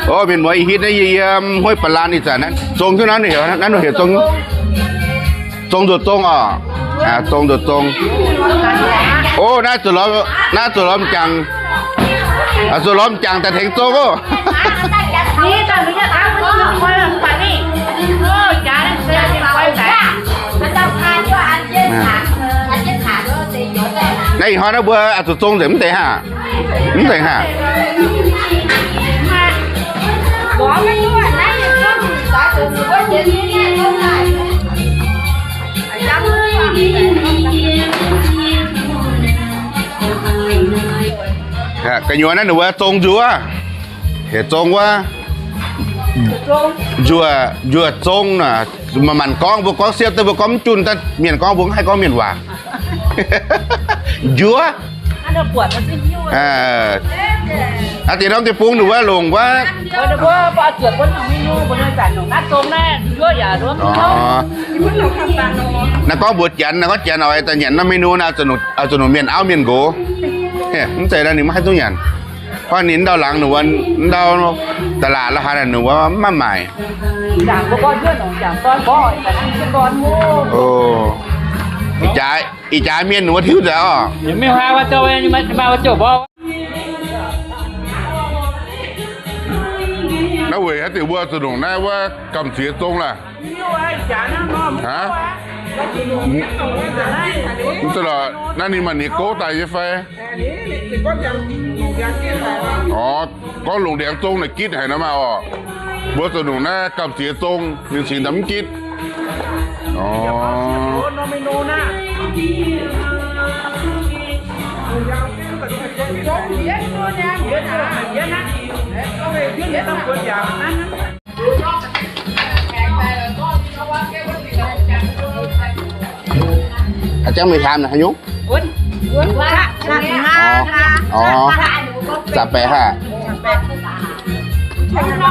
O, mienh muoz, ih hitv naaiv yie yiem Hueiv Ba'laan ih zanc naaiv, zong jienv naaiv, naaiv heuc zong, zong nzuoqc zong oc. Zong nzuoqc zong. O, naaiv zuqc lorz, naaiv zuqc lorz m'jangc, zuqc lorz m'jangc daaih tengx zong oc. Naaiv ih hnoi naaiv mbuo zuqc zong nzengc mv deix haah? Mv deix haah? Gu'nyuoz naaiv ninh mbuo zong nzuoqc, heuc zong wuov. Nzuoqc, nzuoqc zong naaic, maaih manc gorngv, mbuo gorngv siepv deix, mbuo gorngv mv junc, mienh gorngv mbuo mv haih gorngv mienh waac. Nzuoqc. Aa, diex norm deic-bung ninh wuov longc wuov. Naaiv gorngv mbuox Janx, naaiv gorngv Janx oix daaih nyanc norm menu naaiv, zuqc longc mienh auv mienh nqox. Mv zeiz ninh maiv haih duqv nyanc. Hnangv ninh ndau laangz ninh wuov, ndau da'laatc la'haaix ninh wuov mv maaih maaic. Ih jaax, ih jaax mienh wuov tiuv nzengc oc. Naaiv weic haaix diuc mbuo zuqc longc naaiv wuov gamh ziex zong laah? Mv zeiz lorqc, naaiv ninh maaih ninh gouv daaih nyei fai? Orv, gorngv longc ndiangx zong naaic gitv haic nor maah oc. Mbuo zuqc longc naaiv gamh ziex zong, ninh cingx daaih mv gitv. Orv. Aa, jangv meih hlaam naaic haaix nyungc? Orv, zaapc baeqc haah?